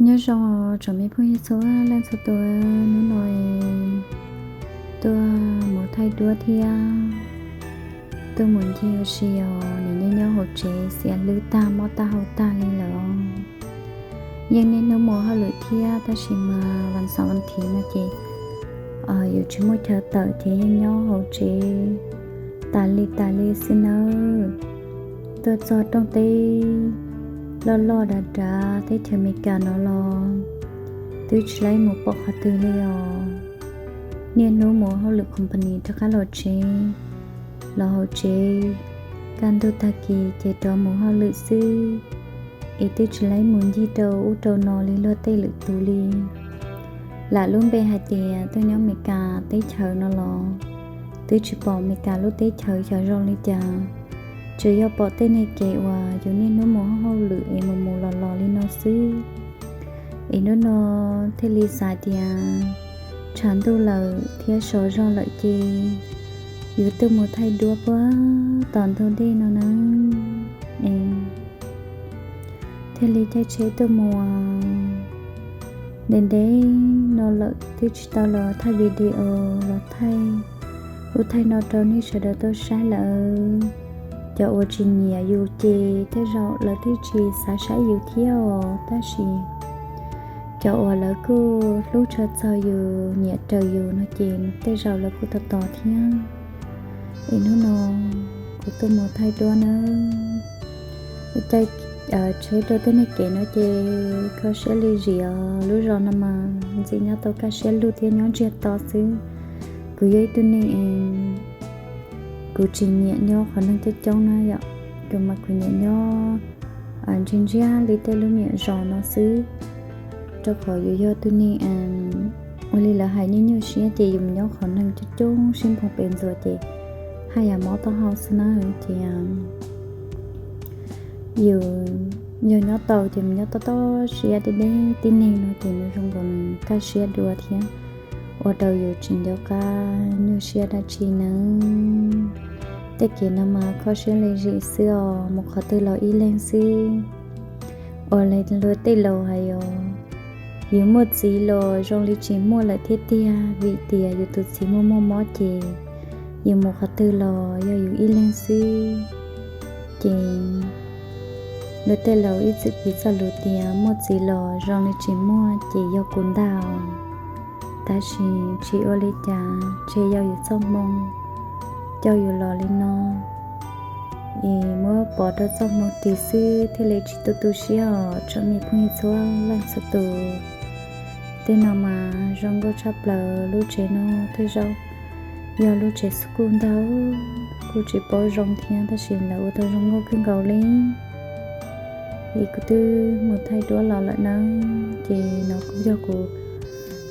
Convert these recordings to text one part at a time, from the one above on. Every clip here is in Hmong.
Nyob zoo tsoom me phooj ywg txhua leej txhua tus, hnub no tuaj mus thaij duab thiab tuaj mus ncig ua si os, nim nyob nyob hauv tsev xiav hlwb tag mob tag hau tag li lawm os. Yeej niaj hnub mus hauj lwm thiab tab sis mas vas xaum vas thiv no ces yus tsis muaj chaw tawm ces yeej nyob hauv tsev tas li tas li xwb nawb. Tuaj txog rooj teb loj loj dav dav teb chaws Amelikas no los twb tsis laib mus pom qhov twg li os. Niaj hnub mus hauj lwm company rov qab los tsev, los hauv tsev, kaj ntug tag kis ces rov mus hauj lwm xwb, es twb tsis laib mus ncig rau ub rau no li luag tej lwm tus li. Lam lub npe hais tias tuaj nyob Amelikas teb chaws no los twb tsis pom Amelikas lub teb chaws xyov zoo li cas, tsuas yog pom tej neeg kev uas yus niaj hnub mus hauj lwm es mus mus los los li no xwb. Es hnub no thiaj li xav tias tshav ntuj lawm thiab sov zog lawm ces yus tuaj mus thaij duab puag tom ntug dej no na. Thiaj li caij tsheb tuaj mus. Ntev ntev no lawm twb tsis tau los thaij video los thaij ub thaij no rau nej sawv daws tau saib lawm. Cov uas tsis nyiam yus ces tej zaum lawv twb tsis xav saib yus thiab os, tab sis cov uas lawv kuj hlub tshua txog yus nyiam raws yus no ces tej zaum lawv kuj tos tos thiab. Es hnub no kuv tuaj mus thaij duab nawb. Caij tsheb rau tej neeg kev no ces kho siab li zim os, lub zos no mas ntxim nyob tau kaj siab lug thiab nyob ntsiag to xwb. Kuv yog ib tug neeg es kuv tsis nyiam nyob qhov neeg coob coob na yom, kuv mas kuv nyiam nyob ntsiag ntsiag li tej lub me nyuam zos no xwb, rau qhov yus yog tug neeg ua li lawv hais nyuaj nyuaj siab ces yus mus nyob qhov neeg coob coob sib npoog pes ntxuas ces haj yam mob taub hau xwb na. Ces yus yog nyob tau ces mus nyob tob tob siab deb deb tib neeg no ces nws zoo nkaus nws kaj siab dua thiab, ua rau yus tsis nco qab nyuaj siab dab tsi nawb. Tej kev no mas kho siab li zim xwb os, mus qhov twg los ib leeg xwb. Ua li luag tej laus hais os, yus muaj txiv los zoo li tsis muaj lawm thiab tiag, vim tias yus tus txiv muaj muaj mob ces yus mus qhov twg los yog yus ib leeg xwb. Ces luag tej laus ib txwm piv txoj lus tias muaj txiv los zoo li tsis muaj ces yog kuv ntag os. Tab sis tsis ua li cas, ntshe yog yus txoj hmoo coj yus los li no, es muab pov rau txoj hmoo ris xwb thiaj li tsis tu tu siab os tsoom me phooj ywg txhua leej txhua tus. Tej no mas zoo nkauj tshaj plaws, lub tsev no tej zaum yog lub tsev xub kuj ntag, kuj tsis paub zoo thiab tab sis lawv ua tau zoo nkauj kawg nkaus li. Es kuv twb mus thaij duab los lawm na, ces no kuj yog kuv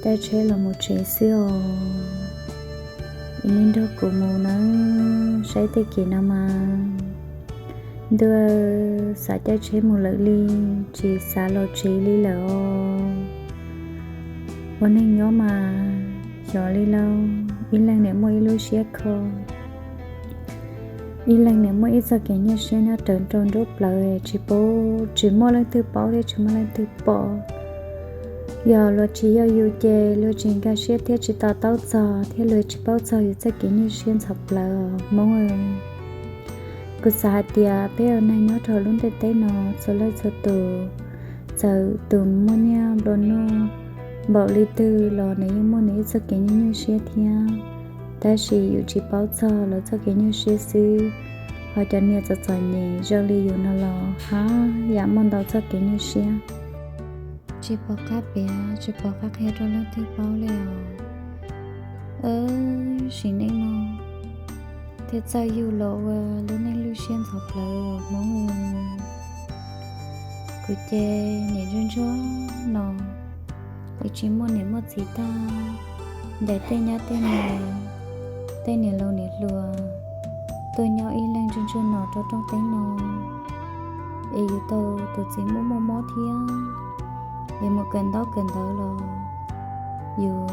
caij tsheb los mus tsev xwb os. Es nej nrog kuv mus na, saib tej kev no mas ntuj, xav caij tsheb mus lawm li, tsis xav los tsev li lawm os. Ua neeg nyob mas xyov li lauj, ib leeg niam muaj ib lub siab kho, ib leeg niam muaj ib txoj kev nyuaj siab nyob rawv nroo nruab plawv tsis paub, tsis muaj leej twg paub thiab tsis muaj leej twg pom. Yog luag tsis yog yus ces luag tsis nkag siab thiab tsis to taub txog thiab luag tsis paub txog yus txoj kev nyuaj siab ntxhov plawv os Hmoob. Kuv xav hais tias peb ua neeg nyob rau lub ntiaj teb no txhua leej txhua tus, txawm tus muaj nyiaj nplua nuj npaum li twg los nws yeej muaj nws ib txoj kev nyuaj nyuaj siab thiab. Tab sis yus tsis paub txog lawv txoj kev nyuaj siab xwb, ho cov niag txom txom nyem zoo li yus no los haj yam muaj ntau txoj kev nyuaj siab. Tsis pom qab piav tsis pom qab qhia rau leej twg paub li os. Sim neej no thiaj txawj yug los ua lub neej lub siab ntxhov plawv Hmoob. Kuv ces niam ntsuag ntsuag no, es tsis muaj niam muaj txiv tag, ncaim tej nyab tej nus, tej niam laus niam hluas tuaj nyob ib leeg ntsuag ntsuag no rau rooj teb no. Es yus tau tus txiv muaj muaj mob thiab, es mus kawm ntaub kawm ntawv los yus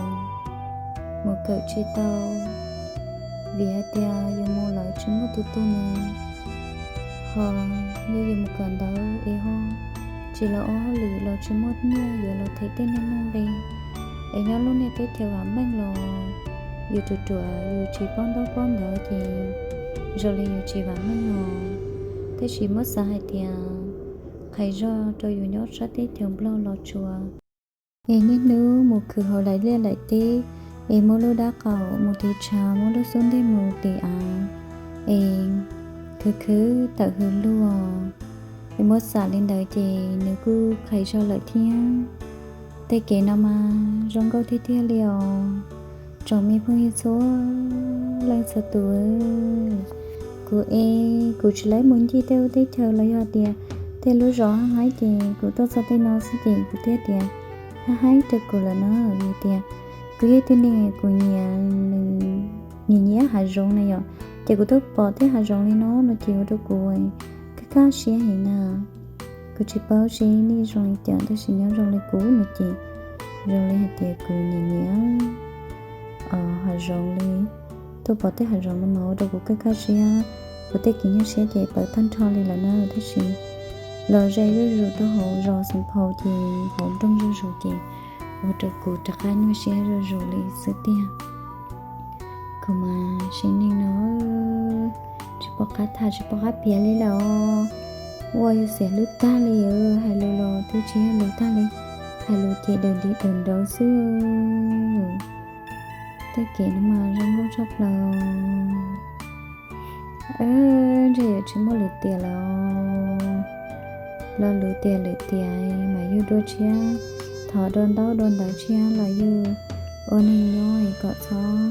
mus kawm tsis tau, vim hais tias yus mus lawm tsis muaj tus tu nws, ho yog yus mus kawm ntawv es ho tsis los ua hauj lwm los tsis muaj nyiaj yuav los them tej neeg muaj npe. Es nyob lub niag teb chaws vam meej los yus ruam ruam yus tsis paub ntaub paub ntawv ces zoo li yus tsis vam meej os. Tab sis muab xav hais tias qhais zog rau yus nyob sab teb chaws Nplog los tsuas es niaj hnub mus khwv hauv laim liaj laim teb, es muab lub dab qaum mus tiv tshav, muab lub xub ntiag mus tiv av, es khwv khwv tawm hws luag. Es muab xav li ntawd ces nws kuj qhais zog lawm thiab. Tej kev no mas zoo nkauj tiag tiag li os. Tsoom me phooj ywg txhua leej txhua tus, kuv es kuv tsis laib mus ncig tej ub teb chaws los yog tias tej lub zos hab haib ces kuv tuaj txog tej no xwb ces kuv thiaj tias hab haib rau kuv lawm na. Vim tias kuv yog ib tug neeg kuv nyiam, nyiam nyiam hav zoov na yom, ces kuv tuaj pom tej hav zoov li no no ces ua rau kuv kaj kaj siab heev na. Kuv tsis paub seb nej zoo li cas tab sis nyob zoo li kuv no ces zoo li hais tias kuv nyiam nyiam hav zoov li. Tuaj pom tej hav zoov no mas ua rau kuv kaj kaj siab, kuv tej kev nyuaj siab ces pawv tag nrho li lawm na. Tab sis los ze zuj zus rau hauv zos Xeev Phau ces hauv nroog zuj zus ces ua rau kuv rov qab nyuaj siab zuj zus li xwb tiag. Kuv mas sim neej no tsis pom qab tham tsis pom qab piav li lawm os. Ua yus xiam hlub tag li, hais lus los twb tsis yog lus tag li, hais lus ces daws ntiv daws nraug xwb. Tej kev no mas zoo nkauj tshaj plaws. Ntshe yuav tsis muaj lwm tiam lawm os. Lo lus tias lwm tiam mas yug dua tshiab, thov dua ntaub dua ntawv tshiab los yug ua neeg nyob es kom txhob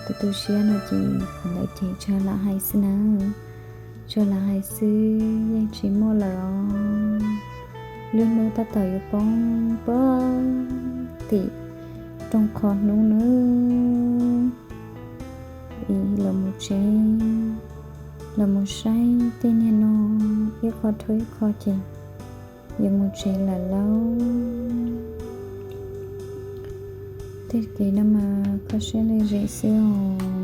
tu tu siab no ces qhov ntawd ces tsuas lam hais xwb nawb. Tsuas lam hais xwb yeej tsis muaj lawm os. Lub hnub tab tom yuav poob puag tim rooj qhov hnub nawb. Es los mus tsev, los mus saib tej niag no ib qho dhau ib qho ces yuav mus tsev lawm lauj. Tej kev no mas kho siab lom zem xwb os.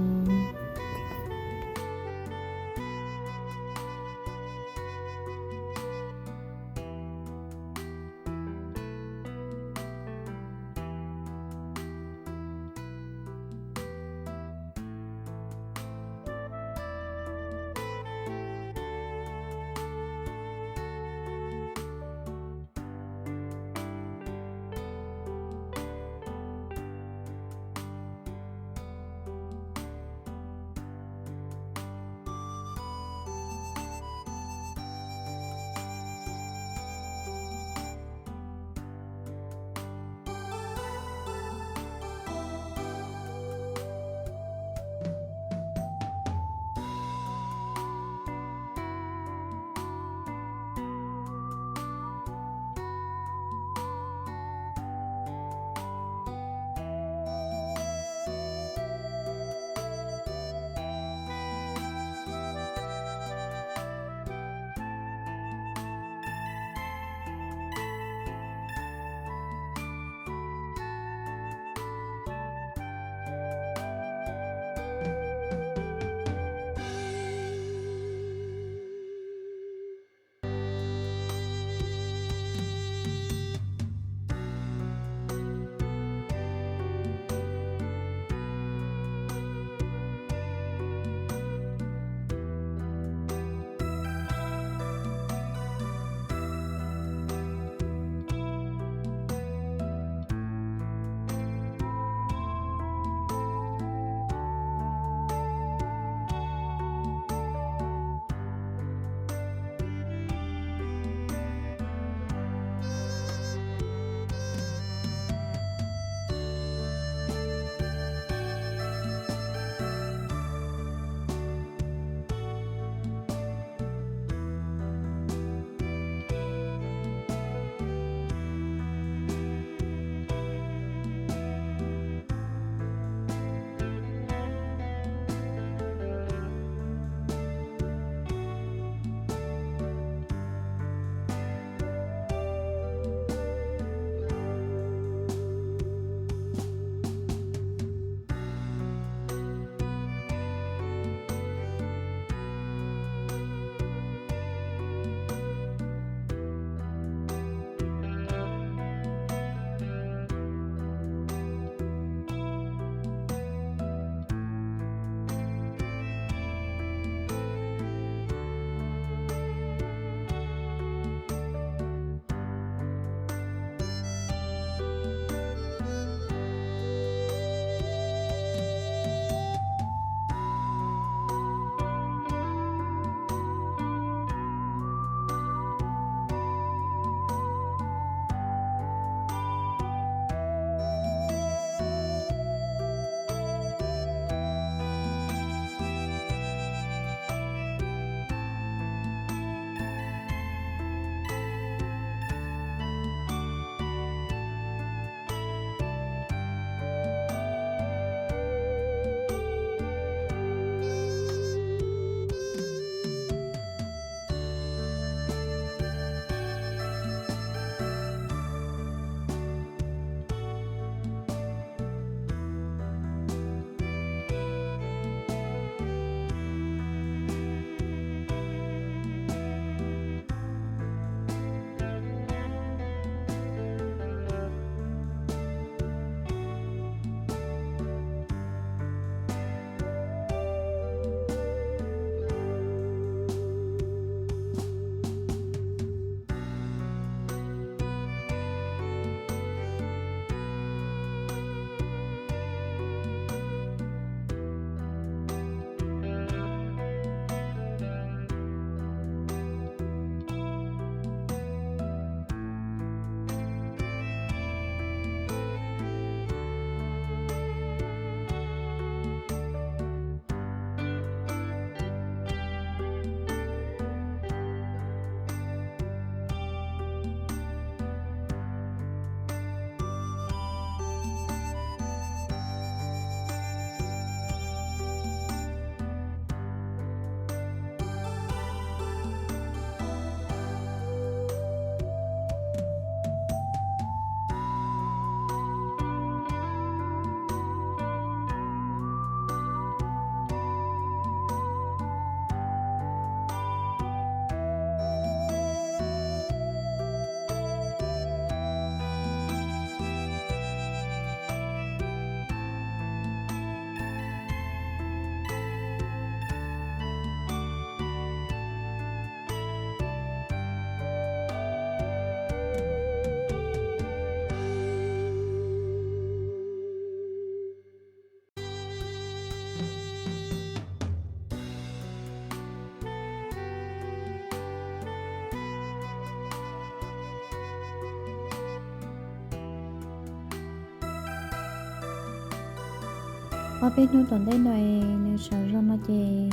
Ob peb hnub tom ntej no es nws sawv zog no ces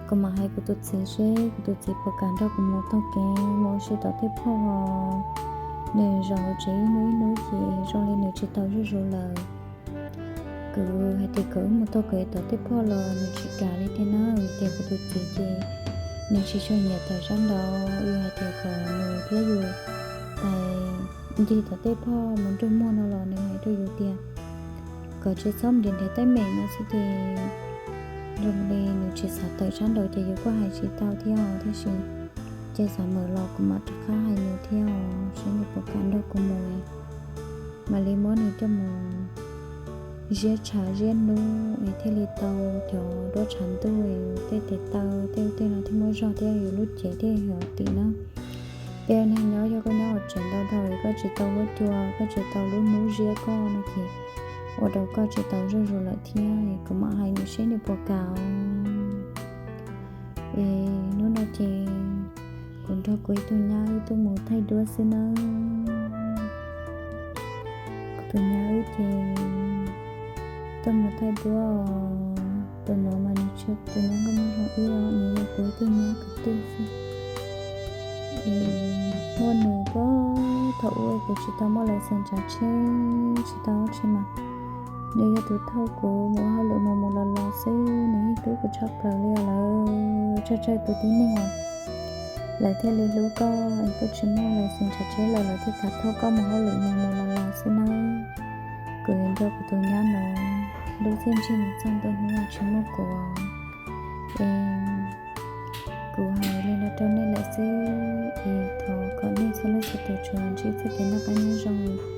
kuv mam hais kuv tus txiv seb kuv tus txiv puas kam nrog kuv mus taug kev mus ua si tom tej phoj os. Nws zaum tsev ib hnub ib hnub ces zoo li nws tsis tau zuj zus lawm. Kuv hais tias kom wb mus taug kev tom tej phoj los nws tsis kam li tiag na, vim tias kuv tus txiv ces nws tsis tshua nyiam tawm sab nraud, yus hais tias kom nws thiab yus pais ncig tom tej phoj mus nrug muag no los nws hais rau yus tias kom tsis txhob nrhiav nrhiav teeb meem no xwb ces zoo li nws tsis xav tawm sab nraud ces yus kuj hais tsis tau thiab os. Tab sis ces xav mus los kuv mam rov qab hais nws thiab os, seb nws puas kam nrog kuv mus, mam li muab nws coj mus ziab tshav ziab nub es thiaj li tau cov duab tshav ntuj, tej tes taw tej ub tej no thiaj muaj zog thiab yus lub cev thiaj yog tim na. Peb neeg nyob yog koj nyob hauv tsev ntau dhau es koj tsis tau huab cua, koj tsis tau lub hnub ziab koj no ces ua rau koj tsis tau zuj zus lawm thiab. Kuv mam hais nws seb nws puas kam. Es hnub no ces kuv nrog kuv ib tug nyab wb tuaj mus thaij duab xwb nawb. Kuv tus nyab wb ces tuaj mus thaij duab os. Tus no mas nws tsis yog kuv tus nyab nkauj muag zoo ib os, nws yog kuv ib tug nyab kwv tij xwb. Es muaj nws puag thaum ub kuv tsis tau muaj license tsav tsheb, tsis tau tsheb mas nws yog tus thauj kuv mus hauj lwm mus mus los los xwb, nws yeej hlub kuv tshaj plaws li os. Lawv tsawg tsawg tus tib neeg os lawv thiaj li hlub koj, es koj tsis muaj license tsav tsheb lawm lawv thiaj kam thauj koj mus hauj lwm mus mus los los xwb nawb. Kuv yuav nco kuv tus nyab no lub txiaj ntsig mus txog ntua hnub uas tsis muaj kuv. Es kuv hais li no rau nej lawm xwb, es thov kom nej txhua leej txhua tus tsuas ntsib txoj kev noj qab nyob zoo,